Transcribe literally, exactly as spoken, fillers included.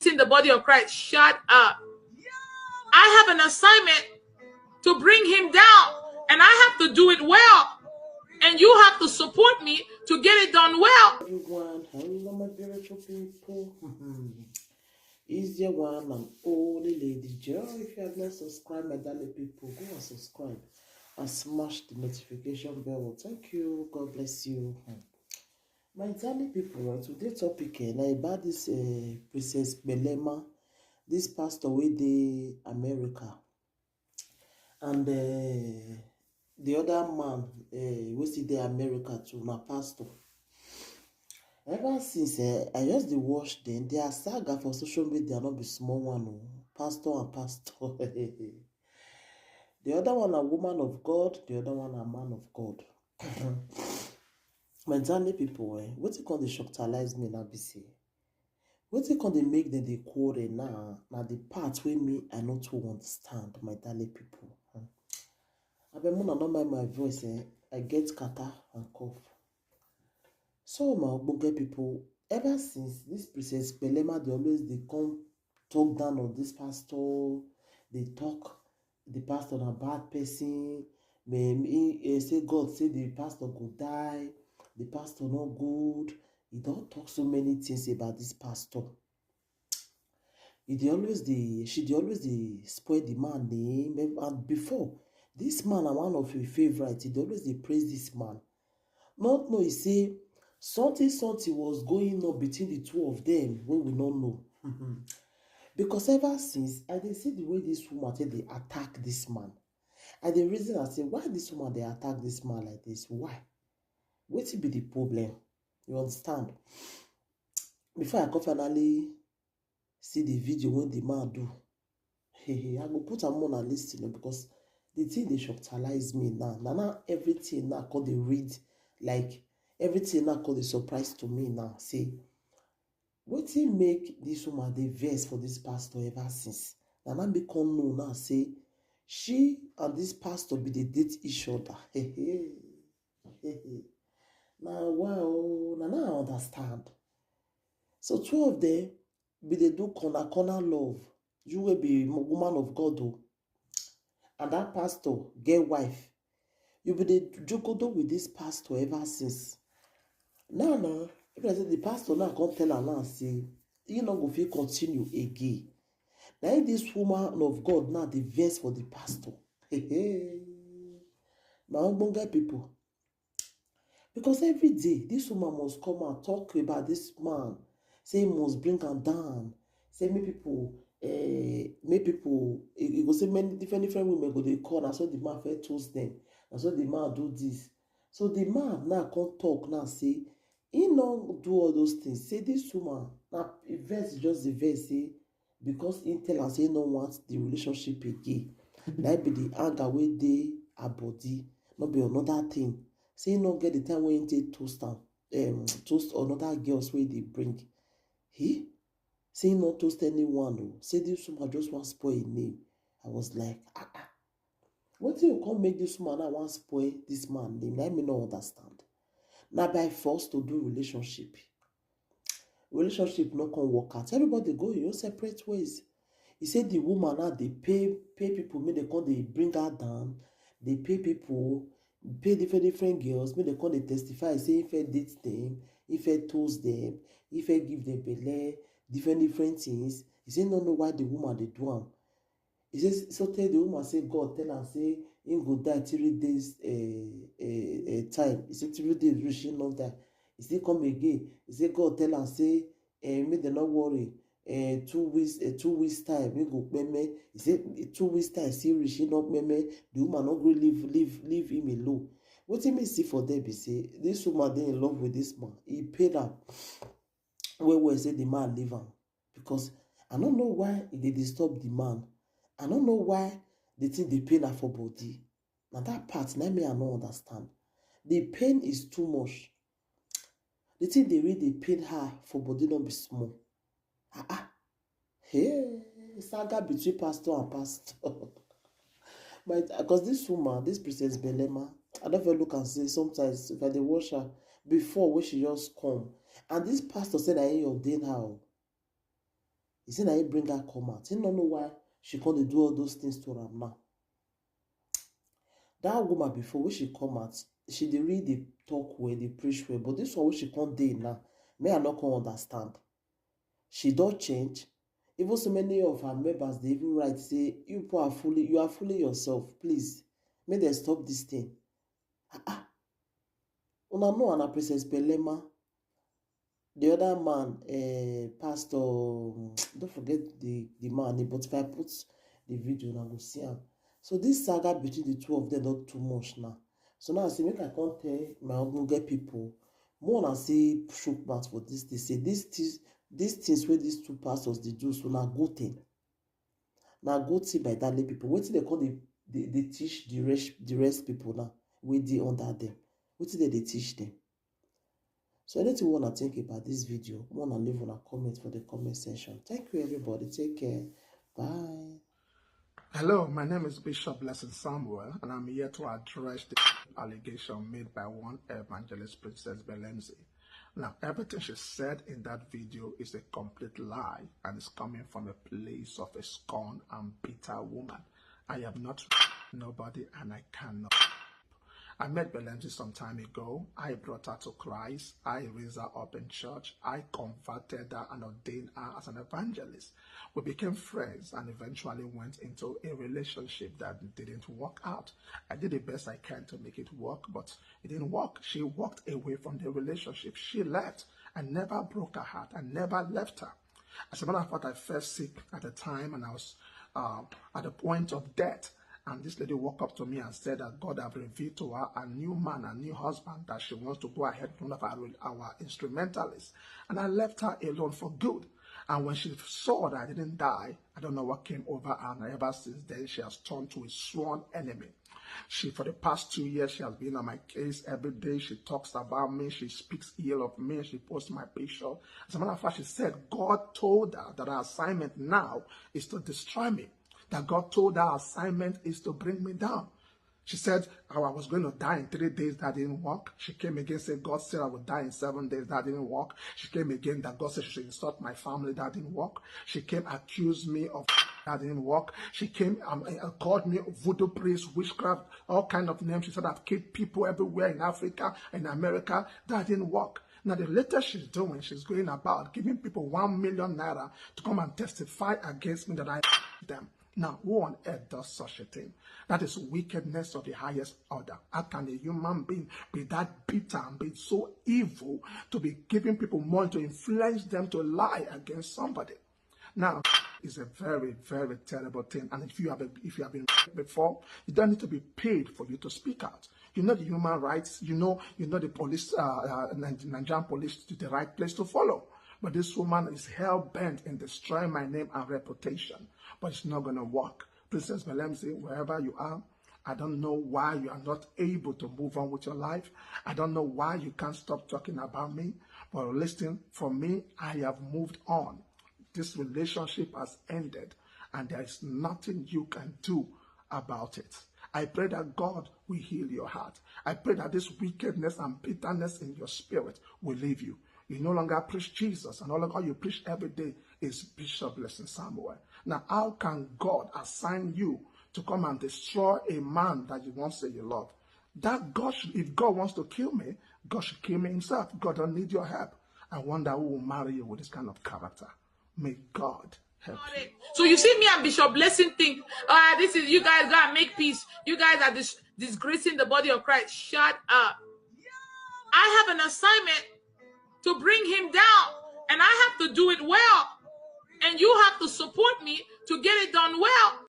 in the body of Christ, shut up. I have an assignment to bring him down, and I have to do it well. And you have to support me to get it done well. Everyone, hello, my beautiful people. It's your one and only Lady Joy. If you have not subscribed, my darling people, go and subscribe and smash the notification bell. Thank you. God bless you. My darling people, eh, today's topic eh, na about this uh, Princess Belema, this pastor wey dey America, and uh, the other man uh, wey still dey America too, na pastor. Ever since eh, I just dey watch them, their saga for social media no be small one o. Pastor and pastor. The other one na woman of God, the other one na man of God. My darling people, eh, wetin come dey shocktalize me na be say, wetin come dey make dem dey quarrel now na the part wey me I no too understand, my darling people. Hmm. Abeg, una no mind my voice, eh? I get catarrh and cough. So, my ogbonge people, ever since this Princess Belema dey always dey come talk down on this pastor, dey talk the pastor na bad person, may he eh, say God say the pastor go die, the pastor no good. He don talk so many things about this pastor. He dey always dey, she dey always dey spoil the man name. And before, this man na one of her favorite. He dey always dey praise this man. Not know he say something something was going on between the two of them wey we no know. Because ever since, I dey see the way this woman take dey attack this man. I dey reason am say, why this woman dey attack this man like this? Why? Wetin be the problem? You understand? Before I come finally see the video wey the man do, I go put am on a list, you know, because the thing dey shocktalize me now. Na now everything now come dey read, like, everything now come dey surprise to me now. Say, wetin make this woman dey vex for this pastor ever since? Na now me come know now say she and this pastor be dey date each other. Na wow, na now I understand. So two of them be dey do corner corner love. You wey be woman of God o, and that pastor get wife. You be dey jokodo with this pastor ever since. Now, now, if I say the pastor now come tell her now say he no go fit continue again. Now this woman of God now dey vex for the pastor. My ogbonge people, because every day this woman must come and talk about this man, say he must bring am down, say make people, uh, make people, he go say many different different women go dey call, na so the man fit toast them, na so the man do this. So the man now come talk now say he no do all those things. Say this woman, na vex just the vex say because he tell am say he no want the relationship again. Na be the anger wey dey her body, no be another thing. Say he no get the time wey he take toast am, um, toast another girls wey dey bring. He say he no toast anyone o. Say this woman just wan spoil him name. I was like, ah ah. Wetin you come make this woman now wan spoil this man name? Na me no understand. Na by force to do relationship. Relationship no come work out. Everybody go your separate ways. He said the woman now dey pay pay people make they come dey bring her down. They pay people, pay different different girls make they come dey testify say if I date them, if I toast them, if I give them belle, different different things. He say no know why the woman dey do am. He say so tell the woman say God tell am say he go die three days uh, uh, uh, time. He say three days reach he no die. He still come again. He say God tell am say uh, make dem no worry. Uh, two weeks, uh, two weeks time he go peme. He say two weeks time still reach he no peme. The woman no gree leave leave leave him alone. Wetin me see for there be say this woman dey in love with this man. He paid am well well say the man leave am because I no know why e dey disturb the man. I no know why the thing dey pain her for body. Na that part na me I no understand. The pain is too much. The thing dey really dey pain her for body no be small. Ah ah. Hey, saga between pastor and pastor. But because this woman, this Princess Belema, I don fit look and say sometimes if I dey watch her before when she just come, and this pastor say na he ordain her. O. He say na him bring her come out. He no know why she come dey do all those things to am now. That woman before, when she come out, she dey really dey talk well, dey preach well. But this one wey she come dey now, me I no come understand. She don change. Even so many of her members dey even write say, "You people are fooling, you are fooling yourself. Please, make dem stop this thing." Ah, ah. Una know, and na Princess Belema. The other man, eh, Pastor, um, don't forget the, the man name, but if I put the video, una go see am. So this saga between the two of them don too much now. So now I say, make I come tell my ogbonge people, more una say chook mouth for this. They say these things, these things wey these two pastors dey do, so na good thing. Na good thing by that lay people. Wetin they call the, they, they teach the rest, the rest people now wey dey under them. Wetin they dey teach them? So anything you wanna think about this video, wanna leave una comment for the comment section. Thank you, everybody. Take care. Bye. Hello, my name is Bishop Blessing Samuel, and I'm here to address the allegation made by one evangelist, Princess Belenzi. Now, everything she said in that video is a complete lie and is coming from a place of a scorn and bitter woman. I am not nobody and I cannot. I met Belenzi some time ago. I brought her to Christ. I raised her up in church. I converted her and ordained her as an evangelist. We became friends and eventually went into a relationship that didn't work out. I did the best I can to make it work, but it didn't work. She walked away from the relationship. She left. I never broke her heart. I never left her. As a matter of fact, I fell sick at the time and I was uh, at the point of death. And this lady walked up to me and said that God have revealed to her a new man, a new husband, that she wants to go ahead with one of our, our instrumentalists. And I left her alone for good. And when she saw that I didn't die, I don't know what came over her. And ever since then, she has turned to a sworn enemy. She, for the past two years, she has been on my case every day. She talks about me. She speaks ill of me. She posts my picture. As a matter of fact, she said God told her that her assignment now is to destroy me. That God told her assignment is to bring me down. She said, "Oh, I was going to die in three days." That didn't work. She came again, said, "God said I would die in seven days." That didn't work. She came again, that God said she should insult my family. That didn't work. She came, accused me of that didn't work. She came, um, uh, called me voodoo priest, witchcraft, all kind of names. She said, "I've killed people everywhere in Africa, in America." That didn't work. Now, the latest she's doing, she's going about giving people one million naira to come and testify against me that I them. Now, who on earth does such a thing? That is wickedness of the highest order. How can a human being be that bitter and be so evil to be giving people money to influence them to lie against somebody? Now, it's a very, very terrible thing. And if you have a, if you have been before, you don't need to be paid for you to speak out. You know the human rights. You know, you know the police, uh, uh, Nigerian police, the right place to follow. But this woman is hell bent in destroying my name and reputation. But it's not going to work. Princess Belenzi, wherever you are, I don't know why you are not able to move on with your life. I don't know why you can't stop talking about me. But listen, for me, I have moved on. This relationship has ended, and there is nothing you can do about it. I pray that God will heal your heart. I pray that this wickedness and bitterness in your spirit will leave you. You no longer preach Jesus, and all, all you preach every day is Bishop Blessing Samuel. Now, how can God assign you to come and destroy a man that you once say you love? That God should, if God wants to kill me, God should kill me himself. God don't need your help. I wonder who will marry you with this kind of character. May God help you. So you see me and Bishop Blessing think, "Ah, this is, you guys gotta make peace. You guys are dis- disgracing the body of Christ." Shut up. I have an assignment to bring him down, and I have to do it well. And you have to support me to get it done well.